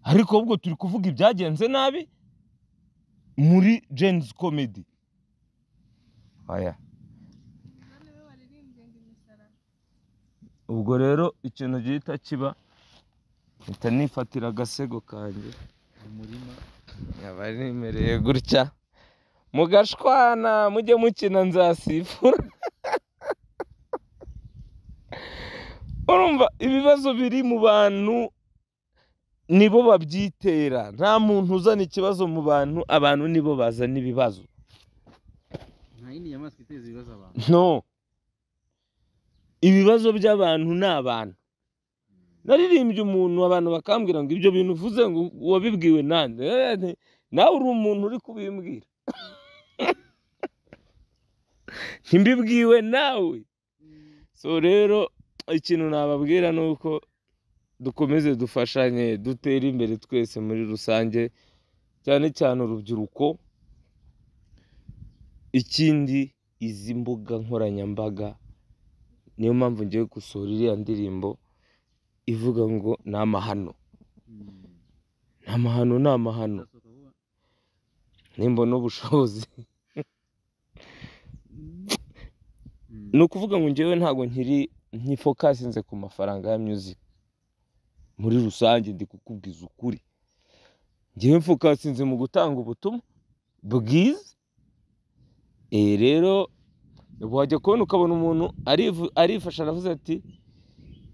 Ariko ubwo turi kuvuga ibyagenze nabi muri Gen-Z Comedy. Aya ubwo rero ikintu gihita kiba mpita nifatira agasego kanjye mu murima yaba nimereye gutya mugashwana mujye mukina nzasifura. Urumva ibibazo biri mu bantu Nibo babyitera, nta muntu uzana ikibazo mu bantu, abantu nibo bazana ibibazo. Nta yindi nyamaswa iteza ibibazo abantu. No, ibibazo by'abantu ni abantu. Naririmbye umuntu abantu bakambwira ngo ibyo bintu uvuze ngo wabibwiwe nande? Nawe uri umuntu uri kubimbwira. Ntimbibwiwe nawe. So rero ikintu nababwira ni uko dukomeze dufashanye, dutere imbere twese muri rusange, cyane cyane urubyiruko. Ikindi, izi mbuga nkoranyambaga, niyo mpamvu ngiye gusohora iriya ndirimbo ivuga ngo ni amahano. Ni amahano, ni amahano. Nimbona ubushobozi. Ni ukuvuga ngo njyewe ntabwo nkiri nkifokasinze ku mafaranga ya music. Muri rusange ndi kukubwiza ukuri. Njyewe mfokasinze mu gutanga ubutumwa bwiza. Rero wajya kubona ukabona umuntu arifasha aravuze ati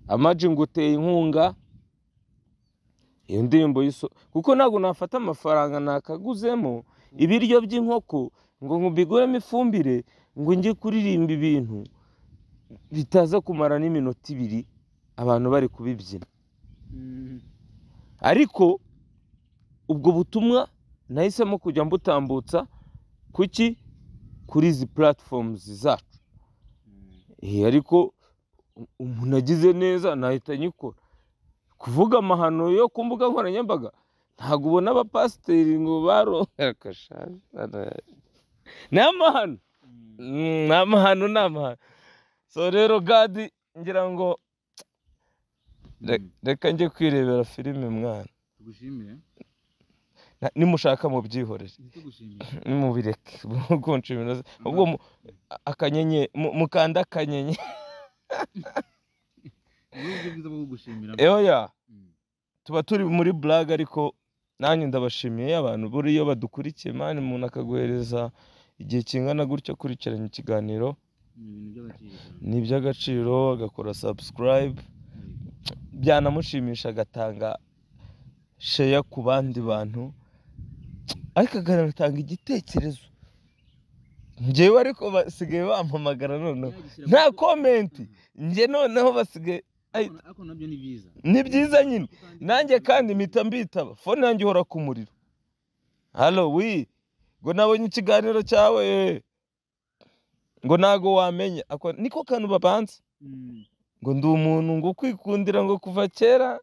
Amaji nguteye inkunga iyo ndirimbo yiso, kuko ntabwo nafata amafaranga nakaguzemo ibiryo by'inkoko ngo nkubiguremo ifumbire ngo njye kuririmba ibintu bitaza kumara n'iminota ibiri abantu bari kubibyina. Ariko ubwo butumwa nahisemo kujya mbutambutsa kuki kuri izi platforms zacu. Ariko umuntu agize neza nahita nyikora. Kuvuga amahano yo ku mbuga nkoranyambaga, ntabwo ubona abapasiteri ngo baronka. Ni amahano, ni amahano, ni amahano. So rero Gadi, ngira ngo reka njye kwirebera filime mwana. Tugushimire. Nimushaka mubyihorere, nimubireke kunshimira, ubwo akanyenye mukanda akanyenye. Oya, tuba turi muri blague, ariko nanjye ndabashimiye abantu buri iyo badukurikiye mani, umuntu akaguhereza igihe kingana gutyo akurikiranye ikiganiro ni iby'agaciro, agakora subscribe, byanamushimisha agatanga share ku bandi bantu, ariko akanatanga igitekerezo. Njyewe ariko basigaye bampamagara noneho nta comment, njye noneho basigaye. Ariko nabyo ni byiza, ni byiza nyine. Nanjye kandi mpita mbitaba, phone yanjye ihora ku muriro. Hallo wi, ngo nabonye ikiganiro cyawe, ngo ntago wamenya. Ako niko kantu babanza, ngo ndi umuntu ngo kwikundira ngo kuva kera,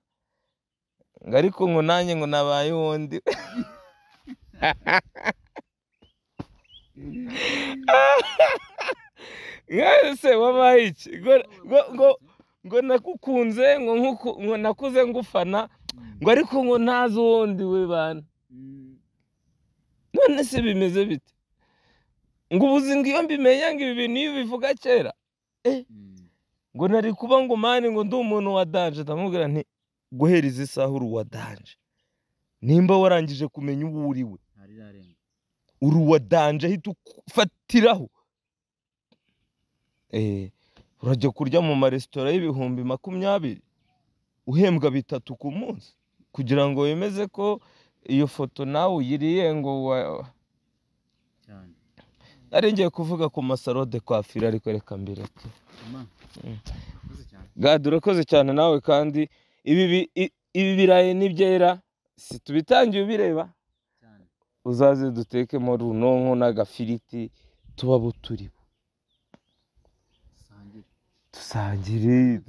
ngo ariko ngo nanjye ngo nabaye wundi. Mwese wabaye iki? Ngo nakukunze, ngo nakuze ngufana, ngo ariko ngo ntazi uwundi we bana. None se bimeze bite? Ngo ubuzi ngo iyo mbimenya ngo ibi bintu iyo bivuga kera, ngo nari kuba ngo mani ngo ndi umuntu wa danje. Ndamubwira nti guhera izi saha uri uwa danje, nimba warangije kumenya uwo uriwe, uri uwa danje, ahita ufatiraho. Urajya kurya mu maresitora y'20,000 uhembwa 3 ku munsi kugira ngo wemeze ko iyo foto nawe uyiriye ngo Nari ngiye kuvuga ku masaro de coiffure, ariko reka mbireke. Gadi urakoze cyane nawe, kandi ibi birayi nibyera si tubitangiye ubireba, uzaze dutekemo runonko n'agafiriti tuba buturibo dusangire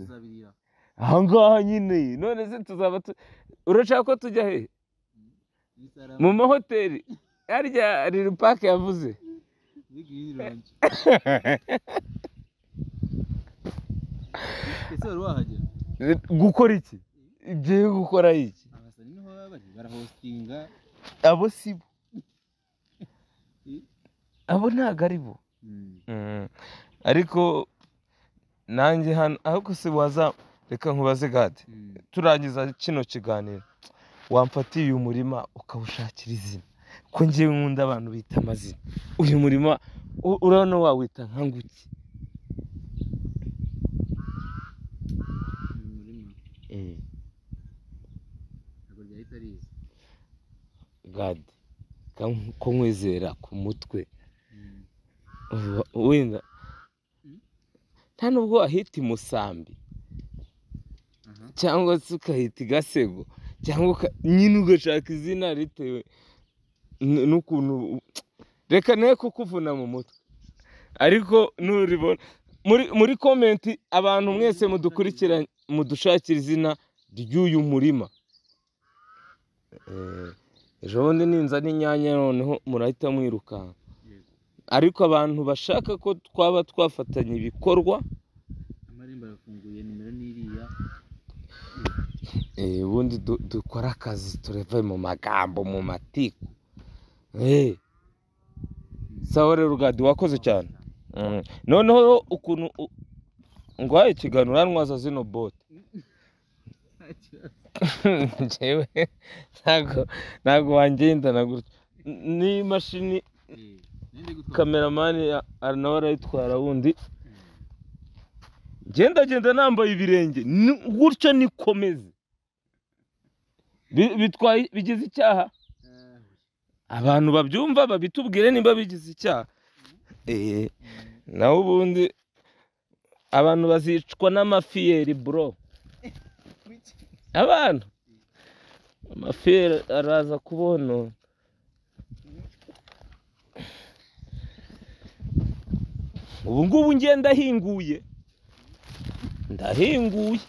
aho ngaho nyine. None se tuzaba urashaka ko tujya he? Mu mahoteli harya Lil Park yavuze. Gukora iki? Ngiye gukora iki? Abo si bo, abo ntabwo ari bo. Ariko nanjye hano ahubwo se waza, reka nkubaze Gadi, turangiza kino kiganiro, wamfatiye uyu murima ukawushakira izina, ko ngewe nkunda abantu bita amazina. Uyu murima urabona wawita nka nguki? Yahita ariza. Gad ko nkwizera ku mutwe wenda nta nubwo wahita Musambi cyangwa se ukahita Gasego cyangwa nyine ugashaka izina ritewe n'ukuntu. Reka ne kukuvuna mu mutwe, ariko nuribona muri komenti abantu mwese mudukurikira mudushakira izina ry'uyu murima. Ejo bundi ninza n'inyanya noneho murahita mwirukanka. Ariko abantu bashaka ko twaba twafatanya ibikorwa, amarembo arafunguye, nimero n'iriya. Ubundi dukora akazi tureve mu magambo mu matiku. Sawa rero Gadi, wakoze cyane. Noneho ukuntu ngwaye ikiganiro urantwaza zino bote. Njyewe ntago wangendana gutya n'imashini. Kameramani nawe arayitwara wundi. Genda nambaye ibirenge gutya nikomeze. Bitwaye bigize icyaha. Abantu babyumva babitubwire nimba bigize icyaha. Naho ubundi abantu bazicwa n'amafiyeri bro. Abantu amafiyeri araza kubona. Ubu ngubu ngenda hinguye, ndahinguye,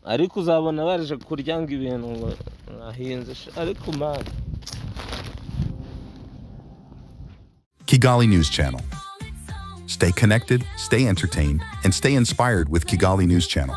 ariko uzabona baje kuryanga ibintu ngo nahinze, ariko man. Kigali News Channel. Stay connected, stay entertained, and stay inspired with Kigali News Channel.